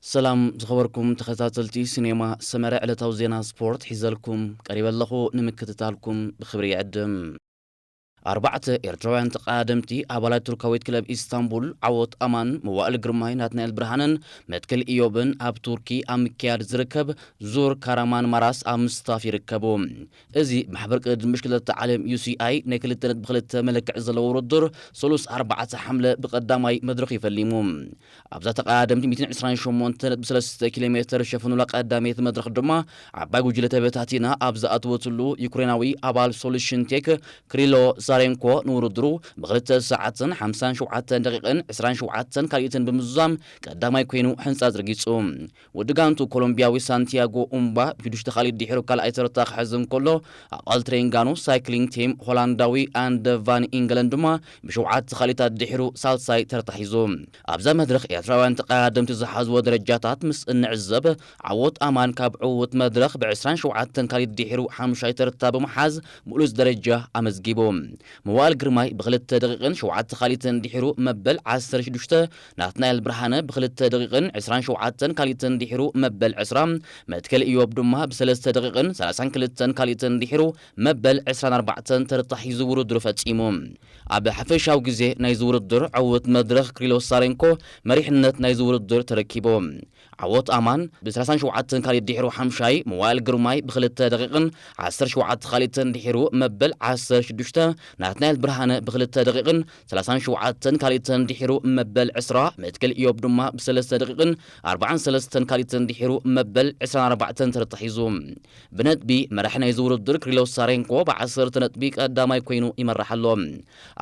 ሰላም ዝኸበርኩም ተኸታተልቲ ሲኔማ ሰመረ፣ ዕለታዊ ዜና ስፖርት ሒዘልኩም ቀሪበ ኣለኹ። ንምክትታልኩም ብኽብሪ ይዕድም። ኣርባዕተ ኤርትራውያን ተቐዳደምቲ ኣባላት ቱርካዊት ክለብ ኢስታንቡል፣ ዓወት ኣማን፣ መዋእል ግርማይ፣ ናትናኤል ብርሃነን መትከል ኢዮብን ኣብ ቱርኪ ኣብ ምክያድ ዝርከብ ዙር ካራማን ማራስ ኣብ ምስታፍ ይርከቡ። እዚ ማሕበር ቅድድም ብሽክለታ ዓለም ዩ ሲ ኣይ ናይ ክልተ ነጥቢ ክልተ መለክዕ ዘለዎ ውድድር ሰሉስ ኣርባዕተ ሓምለ ብቐዳማይ መድረኽ ይፈሊሙ። ኣብዛ ተቐዳደምቲ ሚእትን ዕስራን ሸሞንተ ነጥቢ ሰለስተ ኪሎ ሜትር ሸፈኑላ ቀዳመይቲ መድረኽ ድማ ዓባይ ጉጅለ ተበታቲና ኣብ ዝኣተወትሉ፣ ዩክሬናዊ ኣባል ሶሉሽን ቴክ ክሪሎ ሳሬንኮ ንውድድሩ ብክልተ ሰዓትን ሓምሳን ሸውዓተን ደቂቕን ዕስራን ሸውዓተን ካልኢትን ብምዝዛም ቀዳማይ ኮይኑ ሕንጻ ዝርጊጹ። ወዲ ጋንቱ ኮሎምቢያዊ ሳንቲያጎ ኡምባ ብሽዱሽተ ካልኢት ድሒሩ ካልኣይ ተርታ ክሕዝ እንከሎ፣ ኣባል ትሬንጋኖ ሳይክሊንግ ቲም ሆላንዳዊ ኣንደ ቫን ኢንገለን ድማ ብሸውዓተ ካልኢታት ድሒሩ ሳልሳይ ተርታ ሒዙ። ኣብዛ መድረኽ ኤርትራውያን ተቐዳደምቲ ዝሓዝዎ ደረጃታት ምስ እንዕዘብ፣ ዓወት ኣማን ካብ ዕዉት መድረኽ ብዕስራን ሸውዓተን ካልኢት ድሒሩ ሓሙሻይ ተርታ ብምሓዝ ምሉስ ደረጃ ኣመዝጊቡ። መዋእል ግርማይ ብክልተ ደቂቕን ሸውዓተ ካልኢትን ድሒሩ መበል ዓሰርተ ሽዱሽተ፣ ናትናኤል ብርሃነ ብክልተ ደቂቕን ዕስራን ሸውዓተን ካልኢትን ድሒሩ መበል ዕስራ፣ መትከል ኢዮብ ድማ ብሰለስተ ደቂቕን ሰላሳን ክልተን ካልኢትን ድሒሩ መበል ዕስራን ኣርባዕተን ተርታ ሒዙ ውድድሩ ፈጺሙ። ኣብ ሓፈሻዊ ግዜ ናይዚ ውድድር ዕዉት መድረኽ ክሪሎ ሳሬንኮ መሪሕነት ናይዚ ውድድር ተረኪቡ። ዓወት ኣማን ብ ሰላሳን ሸውዓተን ካልኢት ድሒሩ ሓምሻይ፣ መዋእል ግርማይ ብክልተ ደቂቕን ዓሰርተ ሸውዓተ ካልኢትን ድሒሩ መበል ዓሰርተ ሽዱሽተ፣ ናትናኤል ብርሃነ ብክልተ ደቂቕን ሰላሳን ሸውዓተን ካልኢትን ድሒሩ መበል ዕስራ፣ መትከል ኢዮብ ድማ ብሰለስተ ደቂቕን ኣርባዓን ሰለስተን ካልኢትን ድሒሩ መበል ዕስራን ኣርባዕተን ተርታ ሒዙ። ብነጥቢ መራሒ ናይዚ ውድድር ክሪሎ ሳሬንኮ ብዓሰርተ ነጥቢ ቀዳማይ ኮይኑ ይመርሕ ኣሎ።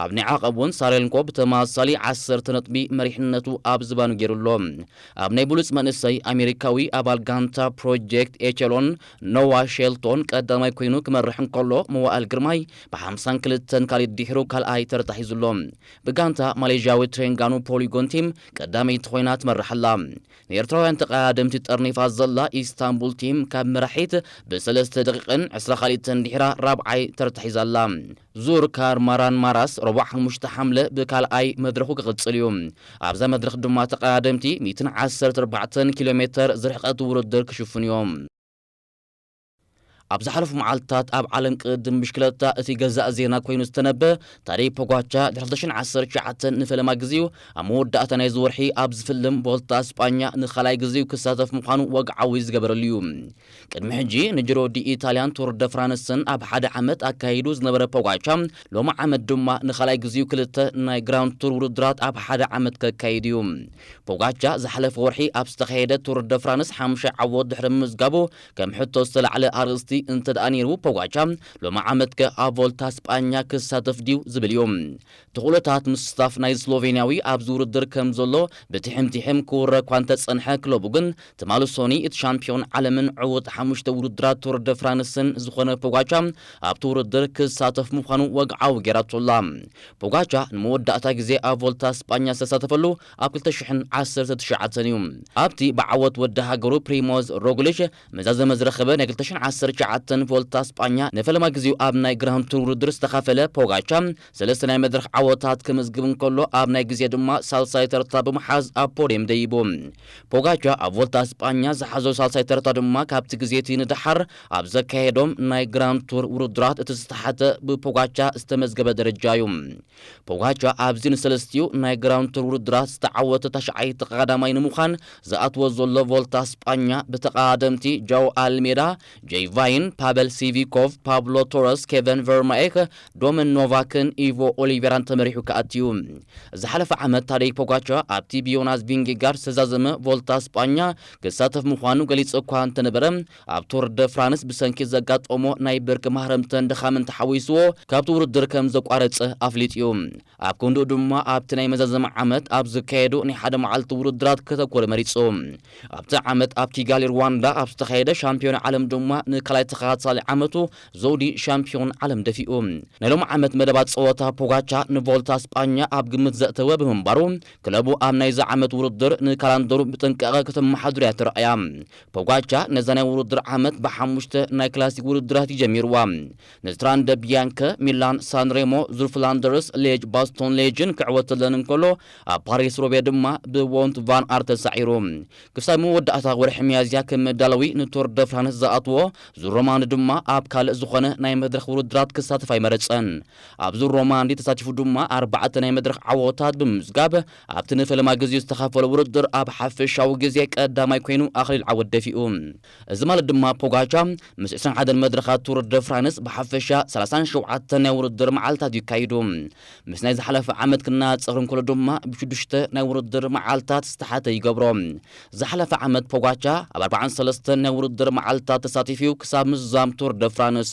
ኣብ ናይ ዓቐብ እውን ሳሬንኮ ብተመሳሳሊ ዓሰርተ ነጥቢ መሪሕነቱ ኣብ ዝባኑ ገይሩ ኣሎ። ኣብ ናይ ብሉጽ መንእሰይ ኣሜሪካዊ ኣባል ጋንታ ፕሮጀክት ኤቸሎን ኖዋ ሼልቶን ቀዳማይ ኮይኑ ክመርሕ እንከሎ፣ መዋእል ግርማይ ብሓምሳን ክልተን ካልኢት ድሒሩ ካልኣይ ተርታ ሒዙ ኣሎ። ብጋንታ ማሌዥያዊ ትሬንጋኑ ፖሊጎን ቲም ቀዳመይቲ ኮይና ትመርሕ ኣላ። ንኤርትራውያን ተቐዳደምቲ ጠርኒፋ ዘላ ኢስታንቡል ቲም ካብ መራሒት ብሰለስተ ደቂቕን ዕስራ ካልኢትን ድሒራ ራብዓይ ተርታ ሒዛ ኣላ። ዙር ካርማራን ማራስ ረቡዕ ሓሙሽተ ሓምለ ብካልኣይ መድረኹ ክቕጽል እዩ። ኣብዛ መድረኽ ድማ ተቐዳደምቲ ሚእትን ዓሰርተ ኣርባዕተን ኪሎ ሜተር ዝርሕቀት ውድድር ክሽፍኑ እዮም። ኣብ ዝሓለፉ መዓልትታት ኣብ ዓለም ቅድድም ብሽክለታ እቲ ገዛእ ዜና ኮይኑ ዝተነበ ታደይ ፖጋቻ ድሕሪ ክልተ ሽሕን ዓሰርተ ትሽዓተን ንፈለማ ግዜኡ ኣብ መወዳእታ ናይዚ ወርሒ ኣብ ዝፍልም ቮልታ ስጳኛ ንኻልኣይ ግዜኡ ክሳተፍ ምዃኑ ወግዓዊ ዝገበረሉ እዩ። ቅድሚ ሕጂ ንጅሮ ዲ ኢታልያን ቱር ደ ፍራንስን ኣብ ሓደ ዓመት ኣካይዱ ዝነበረ ፖጋቻ፣ ሎሚ ዓመት ድማ ንኻልኣይ ግዜኡ ክልተ ናይ ግራንድ ቱር ውድድራት ኣብ ሓደ ዓመት ከካይድ እዩ። ፖጋቻ ዝሓለፈ ወርሒ ኣብ ዝተኻየደ ቱር ደ ፍራንስ ሓሙሻይ ዓወት ድሕሪ ምምዝጋቡ፣ ከም ሕቶ ዝተላዕለ ኣርእስቲ እንተ ደኣ ነይሩ፣ ፖጋቻ ሎሚ ዓመት ከ ኣብ ቮልታ ስጳኛ ክሳተፍ ድዩ ዝብል እዩ። ተኽእሎታት ምስታፍ ናይ ስሎቬንያዊ ኣብዚ ውድድር ከም ዘሎ ብትሕም ትሕም ክውረ እኳ እንተጸንሐ፣ ክለቡ ግን ትማሊ ሶኒ እቲ ሻምፒዮን ዓለምን ዕዉት ሓሙሽተ ውድድራት ቱር ደ ፍራንስን ዝኾነ ፖጋቻ ኣብቲ ውድድር ክሳተፍ ምዃኑ ወግዓዊ ገይራቶ ኣላ። ፖጋቻ ንመወዳእታ ግዜ ኣብ ቮልታ ስጳኛ ዝተሳተፈሉ ኣብ ክልተ ሽሕን ዓሰርተ ትሽዓተን እዩ። ኣብቲ ብዓወት ወዲ ሃገሩ ፕሪሞዝ ሮግሊሽ መዛዘመ ዝረኸበ ናይ ክልተ ሽሕን ዓሰርተ ትሽዓተን ቮልታ ስጳኛ ንፈለማ ግዜኡ ኣብ ናይ ግራንድ ቱር ውድድር ዝተኻፈለ ፖጋቻ፣ ሰለስተ ናይ መድረኽ ዓወታት ክምዝግብ እንከሎ፣ ኣብ ናይ ግዜ ድማ ሳልሳይ ተርታ ብምሓዝ ኣብ ፖድየም ደይቡ። ፖጋቻ ኣብ ቮልታ ስጳኛ ዝሓዞ ሳልሳይ ተርታ ድማ ካብቲ ግዜ እቲ ንደሓር ኣብ ዘካየዶም ናይ ግራንድ ቱር ውድድራት እቲ ዝተሓተ ብፖጋቻ ዝተመዝገበ ደረጃ እዩ። ፖጋቻ ኣብዚ ንሰለስቲኡ ናይ ግራንድ ቱር ውድድራት ዝተዓወተ ታሽዓይ ተቐዳማይ ንምዃን ዝኣትዎ ዘሎ ቮልታ ስጳኛ ብተቐዳደምቲ ጃው ኣልሜዳ፣ ጄይ ቫይን፣ ፓበል ሲቪኮቭ፣ ፓብሎ ቶረስ፣ ኬቨን ቨርማኤክ፣ ዶመን ኖቫክን ኢቮ ኦሊቬራን ተመሪሑ ክኣትዩ። ዝሓለፈ ዓመት ታደይ ፖጋቻ ኣብቲ ብዮናስ ቪንጌጋርድ ዝተዛዘመ ቮልታ ስጳኛ ክሳተፍ ምዃኑ ገሊጹ እኳ እንተነበረ፣ ኣብ ቱር ደ ፍራንስ ብሰንኪ ዘጋጠሞ ናይ ብርኪ ማህረምተን ድኻምን ተሓዊስዎ ካብቲ ውድድር ከም ዘቋረጸ ኣፍሊጡ እዩ። ኣብ ክንድኡ ድማ ኣብቲ ናይ መዛዘሚ ዓመት ኣብ ዝካየዱ ናይ ሓደ መዓልቲ ውድድራት ከተኩር መሪጹ። ኣብቲ ዓመት ኣብ ኪጋሊ ሩዋንዳ ኣብ ዝተኻየደ ሻምፒዮን ዓለም ድማ ንካልኣይ ተኸታታሊ ዓመቱ ዘውዲ ሻምፒዮን ዓለም ደፊኡ። ናይ ሎም ዓመት መደባት ጸወታ ፖጋቻ ንቮልታ ስጳኛ ኣብ ግምት ዘእተወ ብምንባሩ፣ ክለቡ ኣብ ናይዚ ዓመት ውድድር ንካላንደሩ ብጥንቃቐ ከተመሓድሩ እያ ተራእያ። ፖጋቻ ነዛ ናይ ውድድር ዓመት ብሓሙሽተ ናይ ክላሲክ ውድድራት እዩ ጀሚርዋ። ንትራንደ ቢያንከ፣ ሚላን ሳንሬሞ፣ ዙርፍላንደርስ ሌጅ፣ ባስቶን ሌጅን ክዕወተለን እንከሎ፣ ኣብ ፓሪስ ሮቤ ድማ ብዎንት ቫን ኣርት ተሳዒሩ። ክሳብ መወዳእታ ወርሒ ሚያዝያ ከም መዳለዊ ንቶር ደ ፍራንስ ዝኣትዎ ዙር ሮማንዲ ድማ ኣብ ካልእ ዝኾነ ናይ መድረኽ ውድድራት ክሳተፍ ኣይመረጸን። ኣብ ዙር ሮማንዲ ተሳቲፉ ድማ ኣርባዕተ ናይ መድረኽ ዓወታት ብምምዝጋብ ኣብቲ ንፈለማ ግዜ ዝተኻፈለ ውድድር ኣብ ሓፈሻዊ ግዜ ቀዳማይ ኮይኑ ኣኽሊል ዓወት ደፊኡ። እዚ ማለት ድማ ፖጋቻ ምስ ዕስራን ሓደን መድረኻት ቱር ደ ፍራንስ ብሓፈሻ ሰላሳን ሸውዓተን ናይ ውድድር መዓልታት እዩ ኣካይዱ። ምስ ናይ ዝሓለፈ ዓመት ክነጻጸር እንከሎ ድማ ብሽዱሽተ ናይ ውድድር መዓልታት ዝተሓተ ይገብሮ። ዝሓለፈ ዓመት ፖጋቻ ኣብ ኣርባዓን ሰለስተን ናይ ውድድር መዓልታት ተሳቲፉ ክሳብ ምዝዛም ቱር ደ ፍራንስ።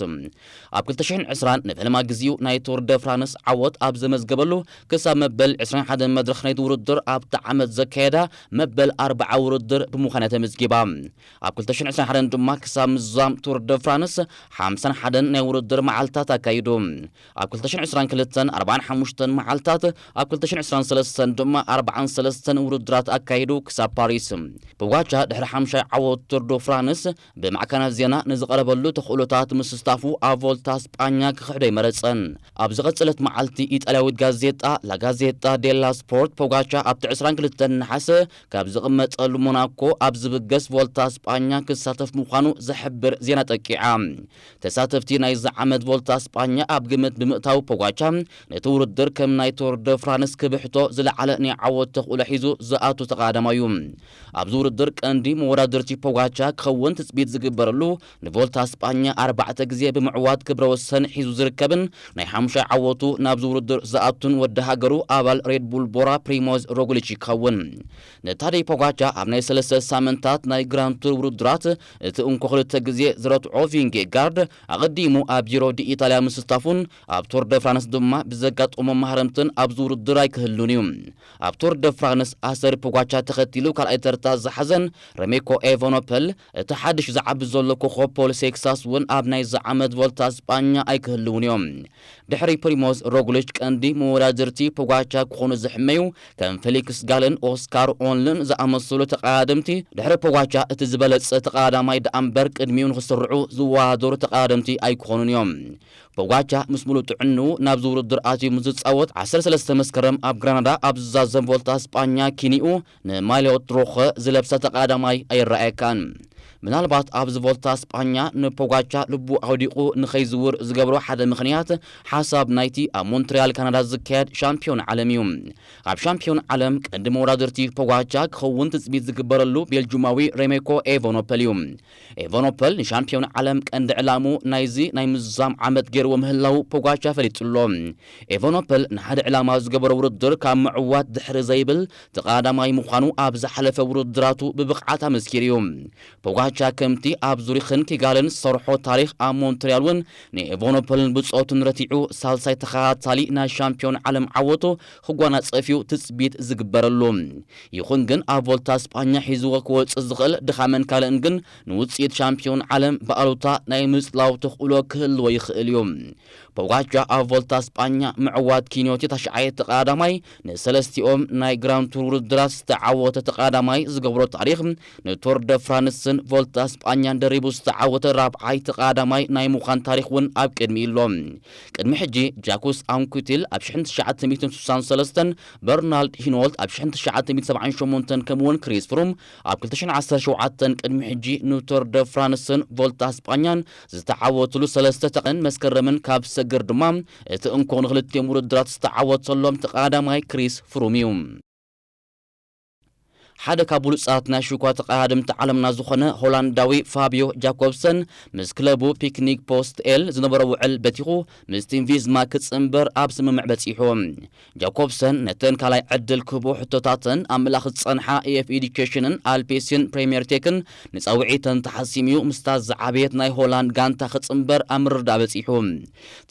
ኣብ ክልተ ሽሕን ዕስራን ንፈለማ ግዜኡ ናይ ቱር ደ ፍራንስ ዓወት ኣብ ዘመዝገበሉ ክሳብ መበል ዕስራን ሓደን መድረኽ ናይቲ ውድድር ኣብቲ ዓመት ዘካየዳ መበል ኣርብዓ ውድድር ብምዃን እያ ተመዝጊባ። ኣብ ክልተ ሽሕን ዕስራን ሓደን ድማ ክሳብ ምዝዛም ቱር ደ ፍራንስ ሓምሳን ሓደን ናይ ውድድር መዓልታት ኣካይዱ። ኣብ ክልተ ሽሕን ዕስራን ክልተን ኣርባዓን ሓሙሽተን መዓልታት፣ ኣብ ክልተ ሽሕን ዕስራን ሰለስተን ድማ ኣርባዓን ሰለስተን ውድድራት ኣካይዱ ክሳብ ፓሪስ። ፖጋቻ ድሕሪ ሓምሻይ ዓወት ቱር ደ ፍራንስ ብማዕከናት ዜና ንዝቐረበሉ ተኽእሎታት ምስታፉ ኣብ ቮልታ ስጳኛ ክኽሕዶ ኣይመረጸን። ኣብ ዝቐጸለት መዓልቲ ኢጣልያዊት ጋዜጣ ላ ጋዜጣ ዴላ ስፖርት ፖጋቻ ኣብቲ ዕስራን ክልተን ነሓሰ ካብ ዝቕመጠሉ ሞናኮ ኣብ ዝብገስ ቮልታ ስጳኛ ክሳተፍ ምዃኑ ዝሕብር ዜና ጠቂዓ። ተሳተፍቲ ናይዚ ዓመት ቮልታ ስጳኛ ኣብ ግምት ብምእታው ፖጋቻ ነቲ ውድድር ከም ናይ ቶር ደ ፍራንስ ክብሕቶ ዝለዓለ ናይ ዓወት ተኽእሎ ሒዙ ዝኣቱ ተቐዳዳማይ እዩ። ኣብዚ ውድድር ቀንዲ መወዳድርቲ ፖጋቻ ክኸውን ትጽቢት ዝግበረሉ ንቮልታ ስጳኛ ኣርባዕተ ግዜ ብምዕዋት ክብረ ወሰን ሒዙ ዝርከብን ናይ ሓሙሻይ ዓወቱ ናብዚ ውድድር ዝኣቱን ወዲ ሃገሩ ኣባል ሬድ ቡል ቦራ ፕሪሞዝ ሮግሊች ይኸውን። ነታደይ ፖጋቻ ኣብ ናይ ሰለስተ ሳምንታት ናይ ግራንድ ቱር ውድድራት እቲ እንኮ ክልተ ግዜ ዝረትዖ ቪንጌጋርድ ኣቐዲሙ ኣብ ጂሮ ዲ ኢጣልያ ምስታፉን ኣብ ቶር ደ ፍራንስ ድማ ብዘጋጠሞ ማህረምትን ኣብዚ ውድድር ኣይክህሉን እዩ። ኣብ ቶር ደ ፍራንስ ኣሰር ፖጋቻ ተኸቲሉ ካልኣይ ተርታ ዝሓዘን ረሜኮ ኤቨኖፐል፣ እቲ ሓድሽ ዝዓቢ ዘሎ ኮኾብ ፖል ሴክሳስ እውን ኣብ ናይዚ ዓመት ቮልታ ስጳኛ ኣይክህልውን እዮም። ድሕሪ ፕሪሞዝ ሮግሊች ቀንዲ መወዳድርቲ ፖጋቻ ክኾኑ ዝሕመዩ ከም ፌሊክስ ጋልን ኦስካር ኦንልን ዝኣመሰሉ ተቐዳደምቲ፣ ድሕሪ ፖጋቻ እቲ ዝበለጸ ተቐዳዳማይ ደኣ እምበር ቅድሚኡ ንኽስርዑ ዝወዳደሩ ተቐዳደምቲ ኣይክኾኑን እዮም። ፖጋቻ ምስ ሙሉእ ጥዕንኡ ናብዚ ውድድር ኣትዩ ምስ ዝጻወት ዓሰርተ ሰለስተ መስከረም ኣብ ግራናዳ ኣብ ዝዛዘም ቮልታ ስጳኛ ኪኒኡ ንማልዮት ሮኸ ዝለብሰ ተቐዳዳማይ ኣይረኣየካን። ምናልባት ኣብዚ ቮልታ ስጳኛ ንፖጋቻ ልቡ ኣውዲቑ ንኸይዝውር ዝገብሮ ሓደ ምኽንያት ሓሳብ ናይቲ ኣብ ሞንትሪያል ካናዳ ዝካየድ ሻምፒዮን ዓለም እዩ። ኣብ ሻምፒዮን ዓለም ቀንዲ መወዳድርቲ ፖጋቻ ክኸውን ትጽቢት ዝግበረሉ ቤልጁማዊ ሬሜኮ ኤቨኖፐል እዩ። ኤቨኖፐል ንሻምፒዮን ዓለም ቀንዲ ዕላሙ ናይዚ ናይ ምዝዛም ዓመት ገይርዎ ምህላው ፖጋቻ ፈሊጡ ኣሎ። ኤቨኖፐል ንሓደ ዕላማ ዝገበሮ ውድድር ካብ ምዕዋት ድሕሪ ዘይብል ተቐዳዳማይ ምዃኑ ኣብ ዝሓለፈ ውድድራቱ ብብቕዓት ኣመስኪሩ እዩ። ፖጋቻ ከምቲ ኣብ ዙሪኽን ኪጋልን ዝሰርሖ ታሪኽ ኣብ ሞንትሪያል እውን ንኤቨኖፐልን ብጾቱን ረቲዑ ሳልሳይ ተኸታታሊ ናይ ሻምፒዮን ዓለም ዓወቱ ክጓናጸፍ እዩ ትጽቢት ዝግበረሉ። ይኹን ግን ኣብ ቮልታ ስጳኛ ሒዝዎ ክወጽእ ዝኽእል ድኻምን ካልእን ግን ንውጽኢት ሻምፒዮን ዓለም ብኣሉታ ናይ ምጽላው ተኽእሎ ክህልዎ ይኽእል እዩ። ፖጋቻ ኣብ ቮልታ ስጳኛ ምዕዋት ኪንዮቲ ታሽዓይ ተቐዳዳማይ፣ ንሰለስቲኦም ናይ ግራንድ ቱር ውድድራት ዝተዓወተ ተቐዳዳማይ ዝገብሮ ታሪኽ፣ ንቶር ደ ፍራንስን ቮልታ ስጳኛን ደሪቡ ዝተዓወተ ራብዓይ ተቐዳዳማይ ናይ ምዃን ታሪኽ እውን ኣብ ቅድሚ ኣሎ። ቅድሚ ሕጂ ጃኩስ ኣንኩቲል ኣብ ሽሕን ትሽዓተ ሚእትን ስሳን ሰለስተን፣ በርናልድ ሂኖልት ኣብ ሽሕን ትሽዓተ ሚእትን ሰብዓን ሸሞንተን ከምኡውን ክሪስ ፍሩም ኣብ ክልተ ሽሕን ዓሰርተ ሸውዓተን ቅድሚ ሕጂ ንቶር ደ ፍራንስን ቮልታ ስጳኛን ዝተዓወትሉ ሰለስተ ተቐን መስከረምን ካብ ሰግር ድማ እቲ እንኮ ንክልቲኦም ውድድራት ዝተዓወተሎም ተቐዳዳማይ ክሪስ ፍሩም እዩ። ሓደ ካብ ብሉጻት ናይ ሽኳ ተቐዳደምቲ ዓለምና ዝኾነ ሆላንዳዊ ፋብዮ ጃኮብሰን ምስ ክለቡ ፒክኒክ ፖስት ኤል ዝነበሮ ውዕል በቲኹ ምስ ቲም ቪዝማ ክጽንበር ኣብ ስምምዕ በጺሑ። ጃኮብሰን ነተን ካልኣይ ዕድል ክህቦ ሕቶታተን ኣብ ምልኣኽ ዝጸንሓ ኤፍ ኤዲኬሽንን ኣልፔሲን ፕሬምየር ቴክን ንጻውዒተን ተሓሲምዩ ምስታ ዝዓበየት ናይ ሆላንድ ጋንታ ክጽንበር ኣብ ምርዳእ በጺሑ።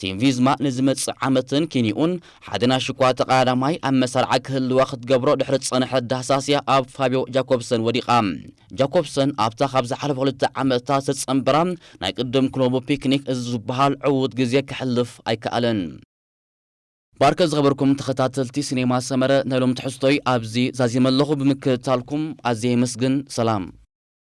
ቲም ቪዝማ ንዝመጽእ ዓመትን ኪኒኡን ሓደ ናይ ሽኳ ተቐዳዳማይ ኣብ መሳርዓ ክህልዋ ክትገብሮ ድሕሪ ዝጸንሐት ዳህሳስያ ኣብ ፋብዮ ጃኮብሰን ወዲቓ። ጃኮብሰን ኣብታ ካብ ዝሓለፈ ክልተ ዓመታት ዝተጸንበራ ናይ ቅድም ክለቡ ፒክኒክ እዚ ዝበሃል ዕዉት ግዜ ከሕልፍ ኣይከኣለን። ባርከ ዝኸበርኩም ተኸታተልቲ ሲኔማ ሰመረ፣ ናይ ሎም ትሕዝቶይ ኣብዚ ዛዚመ ኣለኹ። ብምክትታልኩም ኣዝየ የመስግን። ሰላም።